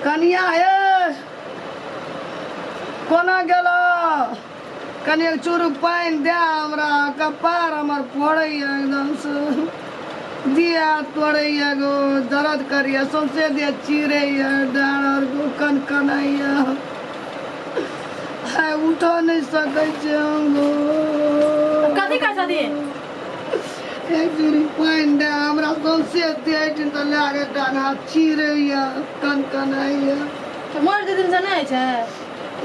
कनिया हे कोना गेल कनि एक चूरू पानि दे हमरा कपार हमर फोड़ैया एकदमसँ दिया तोड़ैया गो दर्द करैया सौंसे देह चिरैया डाँड़ आर गो कनकनाइया आइ उठऽ नहि सकै छी हम गो। कथी करै छथिन? एक चूरू पानि दे हमरा, सौंसे देह एहिठाम तऽ लए कऽ डाँड़ हाथ चिरैया कनकनाइया। तऽ मरि जेथिन से नहि होइ छै?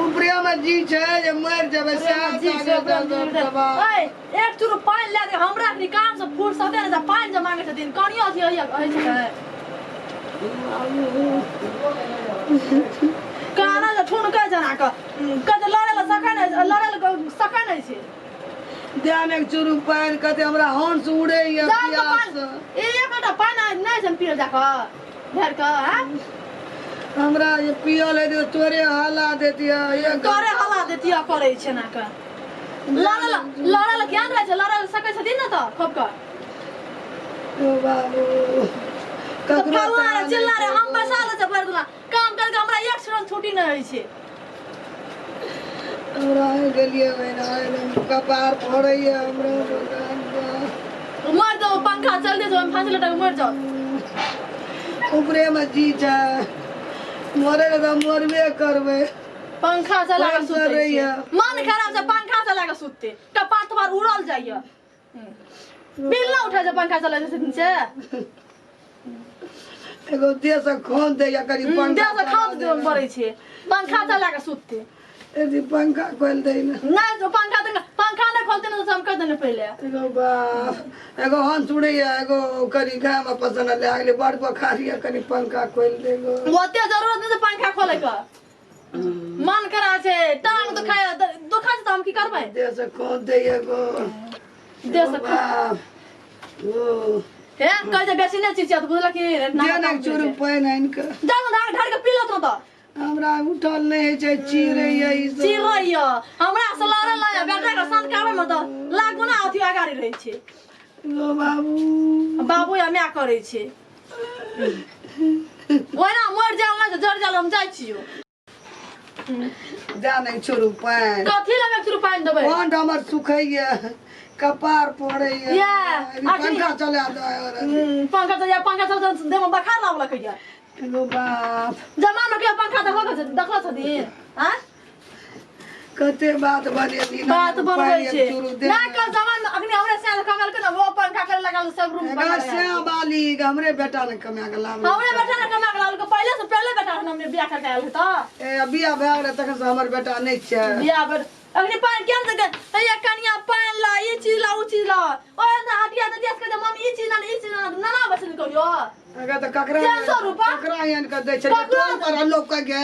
ऊपरेमे जी छै जे मरि जेबै सएह। जी छै ओकरा जी छै। ओए, एक चूरू पानि लए दे हमरा। अखनी काम से फुर्सते नहि छै, पानि जे मांगे छथिन। कनियो अथी होइया होइ छै काना जे ठुनकै जना कऽ कहै लड़ै लए सकै नहि, लड़ै लए सकै नहि छै। ध्यान एक चूरू पानि कते हमरा हंस उड़ैया जाउ तऽ प्यास। पानि एक लोटा पानि नहि छै पियल जाकऽ भरि कऽ आँय? हमरा जे पियल हेतै तोरे हला देतियै एक। तोरे हला देतियै करै छै ना कऽ। लड़ल लड़ल ज्ञान रहै छै, लड़ल सकै छथिन ने तऽ खोप कऽ। ओ बाबू तऽ ककरो फल्लाँ रे ताना चिल्लाँ रे नहि। हम बैसा दै छै भरि दिना काम करके, हमरा एक क्षण छुट्टी नहि होइ छै। हमरा गेलियै महीना एकदम कपार फोड़ैया हमरा भगवान। मर जाओ, पंखा चल दे, ओहिमे फांसी लटक मर जाओ। ऊपरेमे जी छै, मरे तऽ मरबे करबै। पंखा चला के पानि सुतै छै। चढ़ैया। मन खराब छै, पंखा चला के सुतते, कपार तोहार उड़ल जाइया, बिल ना उठै छै पंखा चला छथिन से। एगो देह से खोन दैया कनि पंखा। देह से खाँस पड़ै छै, पंखा चला के सुतते। यदि पंखा खोलि दै ने। नहि तो पंखा तऽ पंखा नहि खोलते ने तऽ हम कहि देने पहिले। एगो बाप एगो हंस उड़ैया, एगो कनि गायमे पसन्द लए गेलै, बड़ बोखार यऽ, कनि पंखा खोलि दे गो। ओते जरूरत नहि छै पंखा खोले के। मन करा छै, टांग दुखाय दुखा छै तऽ हम की करबै? देह से खोन दैया गो। देह से बाप ओ हे कहै छै बेसी नहि चिचिया तऽ बुझलक कि दे ने एक चूरू पानि आनि कऽ। जाउ ढार ढार के पी लत ने तऽ। हमरा उठल नहि होइ छै, चिड़ैया ई सब। चिड़ैया हमरा से लड़ल है, बेटा के सनकाबै मे तऽ लाख गुना अथी अगाड़ी रहै छै। गो बाबू। बाबू या माय करै छै ओहिना। मरि जायल नहि जरि जायल, हम जाइ छियौ। जा नहि छोड़ू पानि। कथी लगे एक पानि देबै? कंठ हमर सुखैया, कपार पड़ैया। या, अभी पंखा चला दो। पंखा चल, पंखा चल, देह में बखार लाब लगैया। एगो बाप जमाना के पंखा देखलो देखलो छथिन आँ? कते बात बनेली। बात बनबै छै ना कल जमान अखनी हमरे से कमेलकै ने, वो पंखा करे लगल सब रूम एगा से बाली हमरे बेटा ने कमा के लाब। हमरे बेटा ने कमा के लाबलकै, पहिले से पहले बेटा हमने बियाह करके आयल तऽ। ए बियाह भए गेलै तखन से हमर बेटा नहि छै। बियाह बेर अखनी पानि केहन देलकै? हैया कनिया पानि ला, ई चीज ला, उ चीज ला। ओए ना हटिया दे दिया से मम्मी ई चीज ना, ई चीज ना ना बचल कहियो। अगर तऽ ककरा 300 रुपा? ककरा आनि कऽ दै छै? ककरा? टोल पर लोक के गे।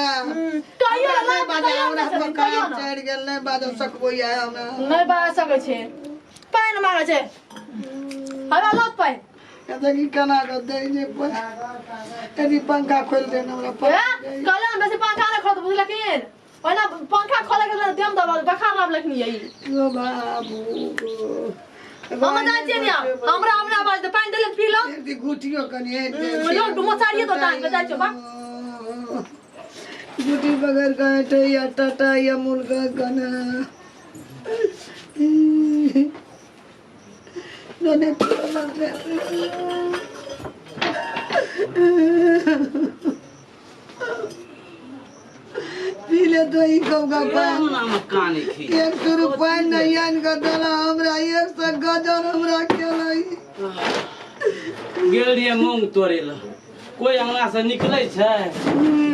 कहियो हमरा ना नहि बाजऽ, कहियो हमरा नहि छथिन, बोखार कहियो ना। चढ़ि गेल, नहि बाजऽ सकबो यऽ हमरा। नहि बाजि सकै छै, पानि मांगे छै हमरा लग पानि। देखी केना कऽ दै छै पानि। कनि पंखा खोलि दे ने हमरा। ए कहले ने बेसी पंखा नहि खोलत, बुझलखिन? ओहिना पंखा खोले के देम दबा बखार लाबलखिन यही। ओ बाबू हम जाइ छियै ने, हमरा हमरा आवाज दे, पानि देले पी लो। एक गुटियो कनि लो मचारिए दो टांग के, जाइ छियौ बा। गुटी बगैर के या टाटा या मुर्गा कना ने पीले तो ई कब का पानि। नाम काने छी। एक सौ रुपया नहीं आन के देला हमरा, एक सौ गजर हमरा केला। गेल रहियै मूंग तोड़े लए, कोई अंगना से निकलै छै?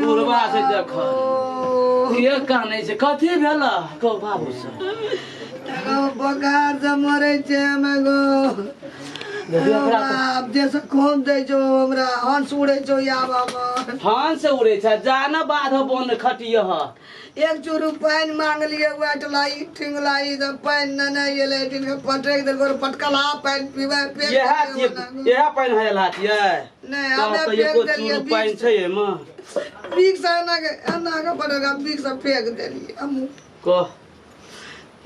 बुढ़वा छै देख के कानै छै, कथी भेल कहो बाबू से। एगो बोखार से मरै छै हम एगो। देखियौ एकरा तऽ- बाप जे से खून दै छौ हमरा, हंस उड़ै छौ आब हमर। हंस उड़ै छै, जा ने बाध बन खटिय। एक चूरू पानि मांगलियै वाटला ई ठिंगला ई सब पानि नेने एलै, ठिंग पटक देलको, पटकला पानि पीबै पेट। इएह छियै, इएह पानि हयल छियै। नहि तब हमे तऽ फेंक एको देलियै। चूरू पानि छै एहिमे? बीख से एना के एना के पटका बीख से फेंक देलियै हमहूँ। कह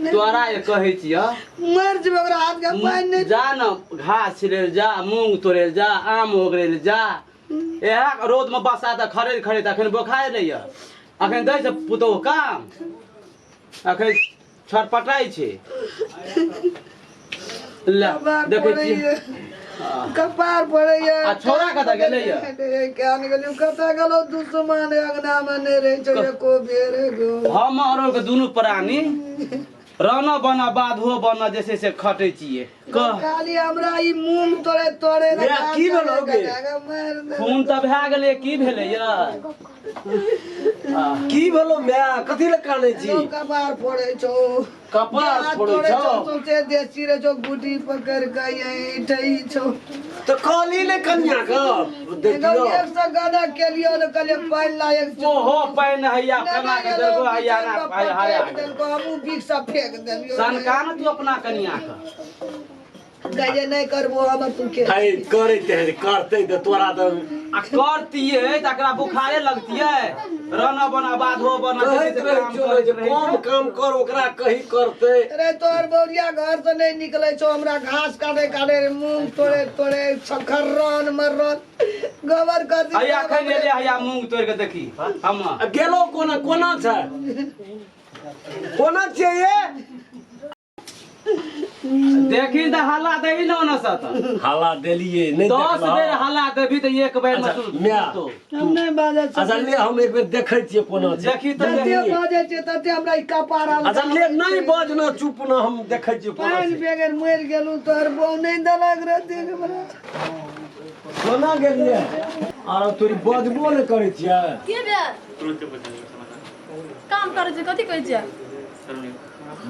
तोरा जे कहै छियह। मरि जेबै, ओकरा हाथ के पानि नहि। जा ने घास छिलै लए जा, मूंग तोड़ै लए जा, आम ओगरै लए जा। इएह रौद में बसा तऽ खरीद खरीद अखन बोखार रहैया, अखन दै छै पुतोहु काम, अखन छटपटाइ छै। ले कपार देखै छियै पड़ैया, कपार पड़ैया। आ छौड़ा कतऽ गेलैया? केहन गेलियौ, कतऽ गेलौ? दुश्मन अंगना मे नहि रहै छौ एको बेर एगो। हम और के दुनू प्राणी राना बना बाधो बना जे छै से खटै छियै। कह खाली हमरा ई मूंग तोड़े तोड़े रे, की भेलौ गे? खून तऽ भए गेलै, की भेलै या? की भेलो माय, कथी लए कानै छी? कपार फोड़े छौ, कपार हाथ फोड़ै तोड़े छौ? सौंसे देह चिरै छौ, गुटी पकड़ के यहीं ठही छौ। तऽ कहली ने कनिया के एगो देखियौ। एक सौ गदा केलियो तऽ कहलियै पानि लायक छौ। ओहो पानि हैया नहि, केना नहि, के एगो देलको हैया बिछान ना पर पानि हारे पटकि देलको, हमहूँ बीख सब फेंक देलियौ। सनका ने तू अपना कनिया के कहियै नहि करबो हमर तू के है करैत है, करतै तऽ तोरा तऽ आ करतियै तऽ एकरा बुखारे लगतियै। रना बना बाधो बना जे छै कहैत से रहै काम छियौ करैत जे रहै कम छै। काम कर, ओकरा कही करतै। अरे तोहर बौरिया घर से नहीं निकले छौ, हमरा घास काटे काटे रे, मूंग तोड़े तोड़े खर्रन मर्रन गोबर कर दी। हैया एखन एलै हैया मूंग तोड़ि के देखी हम। आ गेलो कोना कोना छै, कोना छियै ये? देखी तऽ हल्ला देबी ने ओने से तऽ हल्ला देलियै नहि 10 देखलहक? बेर हल्ला देबी तऽ एक बेर अच्छा, में म्या। सुततो। हम नहीं बाजै छी। अच्छा ले, हम एक बेर देखै छियै कोना छै। देखी तऽ जते देखी। बाजै छियै तते हमरा ई कपार आल। अच्छा ले, नहि बाज न, चुप न, हम देखै छियै कोना पानि छै। बगैर मरि गेलहुँ, तोहर बहू नहि देलक रे देख हमरा। कोना गेलियै? आर तोरी बजबो नहि करै छियै। की भेल? काम करै छै, कथी कहै छियै?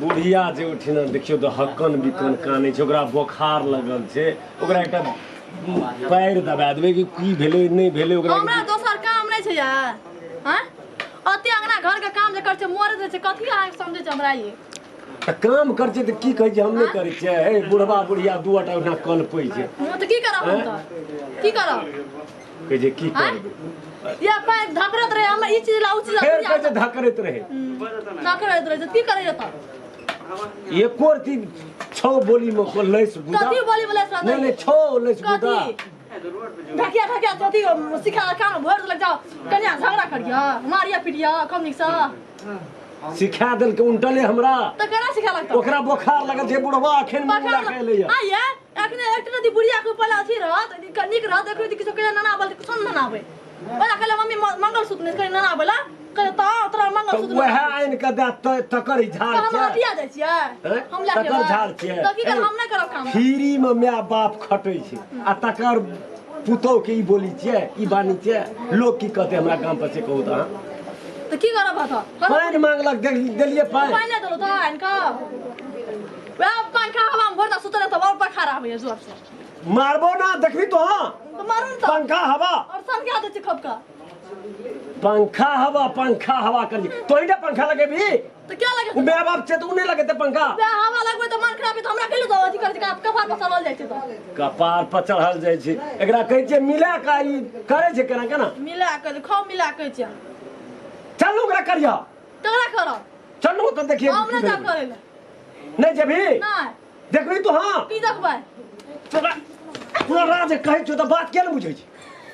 बुढ़िया जे उठिना देखियौ तऽ हक्कन बिक्कन कानै छै, ओकरा बोखार लगल छै, ओकरा एकटा पैर दबा देबै कि की भेलै नहि भेलै ओकरा। हमरा दोसर काम नहि छै यार? हँ, अते अंगना घर के काम जे करै छै, मरैत रहै छै, कथी अहाँ समझै छै हमरा ई? तऽ काम करै छै तऽ की कहै छै हम नहि करै छियै? हे बुढ़बा बुढ़िया दू टा ओहिना कलपै छै। हम तऽ की करब? हम तऽ की करब? कहै छै की करबै? या पानि धकरैत रहे हमरा ई चीज ला उ चीज ला। फेर कहै छै धकरैत रहै। धकरैत रहे छै, की करै तऽ? एको रति छौ बोली मे को लैस बुदा। कथी बोली बोले? नहि नहि, छौ लैस बुदा। कथी ढकिया ढकिया कथी सिखा कान भरि देलक? जाओ कनिया झगड़ा करिया, मारिया पिटिया कम नीकसँ। सिखा देलकै उल्टले हमरा। तऽ केना सिखा लगतौ? ओकरा बोखार लगल छै, बुढ़वा अखन मुँह पकड़ लए के एलैया। आ ये अखने एक रति बुढ़िया के पहले अथी रहत, नीक रहत, एक रति किछो कहिया नना बोलते, किछो न ननाबै ओला। कहले मम्मी मंगलसूत्र नहि कहिया ननाबै ला, कहले तऽ तोरा तऽ मंगलसूत्र वएह आनि कऽ दे तकर ई झाड़ तऽ हम छै। हटिया जाइ छियै? हैं? हम लए के तकर एबै। झाड़ छियै। तऽ की करब? हम नहि करब काम। फ्री मे माय बाप खटै छै आ तकर पुतोह के ई बोली छियै, ई बानी छियै, लोग की कहतै हमरा गाम पर से कहू तऽ अहाँ? तऽ की करब तऽ? पानि मांगलक, देलियै पानि। पानि नहि देलहुँ तऽ आनि कऽ वएह पंखा हवा मे भरि दा सुतल तऽ और पखा आबैया जोर से। मारबो ना, देखबी तो। हाँ तऽ मारू ने तऽ। पंखा हवा और सनका दै छै खपका। पंखा हवा, पंखा हवा कर तोही ने पंखा लगेबी। तऽ क्या लगे? उ माय बाप छै तऽ उ नहि लगेतै पंखा? वएह हवा लगबै तऽ मन खराब तऽ हमरा कहलु तऽ अथी करै छै, कपार पर चढ़ल जाइ छै तऽ कपार पर चढ़ल जाइ छै। एकरा कहै छियै मिला कऽ ई करै छै केना केना। मिला कऽ खाउ, मिला कऽ छै। चलू ओकरा करिया। तकरा करब? चलू तऽ देखिए। हम नहि जाब करै लए। नहि जेबही? नहि। देखबी तू? हाँ की देखबै? तोरा तोरा जे कहै छियौ तऽ बात किया नहि बुझै छी?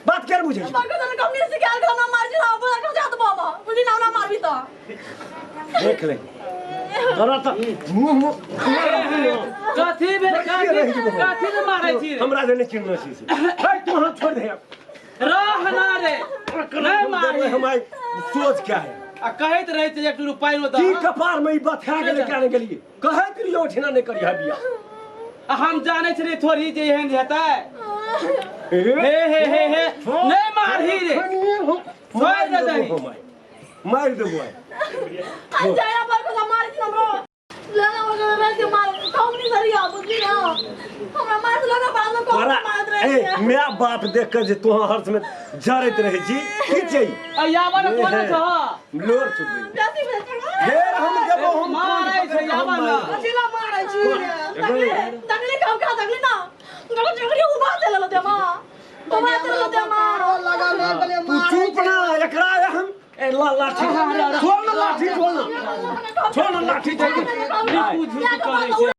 बात किया नहि बुझै छी? बाकी तने कम नहीं सिखायल के हमरा मार छी ना बोला के जात बाबा बुझी ना, हमरा मारबी तऽ। देख ले तोरा तऽ मुँह मुँह कथी भेल? कथी कथी ने मारै छी रे? हमरा जे नहि चिन्हने छी से। हे तू हाथ छोड़ दे। रह ना रे, नहि मारी। हम आइ सोच क्या है। आ कहैत रहै छै एक रुपैआ की दऽ। कपार में ई बथा गेलै? क्या नहि गेलियै? कहैत रहियौ ओठिना नहि करिहा बियाह। आ हम जानै छलियै थोड़ी जे एहन हेतै। हे हे हे हे, नहि मारही रे, छोड़ि दे दही। मारि देबो आइ। आ जाया पर को मार छी हमरो लेना वगैरह रह के मार हम नहीं सरिया बुझली ना, हमरा मार लगा बाद में कौन तोरा मारत ए रहे। माय बाप देख के जे तोहाँ हर्ष में जरैत रहै छी की छै? आ याबा ने कोना छह? लोर चुपबै। बेसी भेल। फेर हम देबो, हम मारै छै, याबा ने। कथी ला मारै छी रे? तगली तगली कब का तगली ना गलो जगड़ी उबा चलल दे मां, उबा चलल दे मां। लगा ले कहलियै तू मारै। चुप ना, एकरा हम ए ला लाठी छोड़ ना, लाठी छोड़ ना, छोड़ ना लाठी। झूठ करै छै।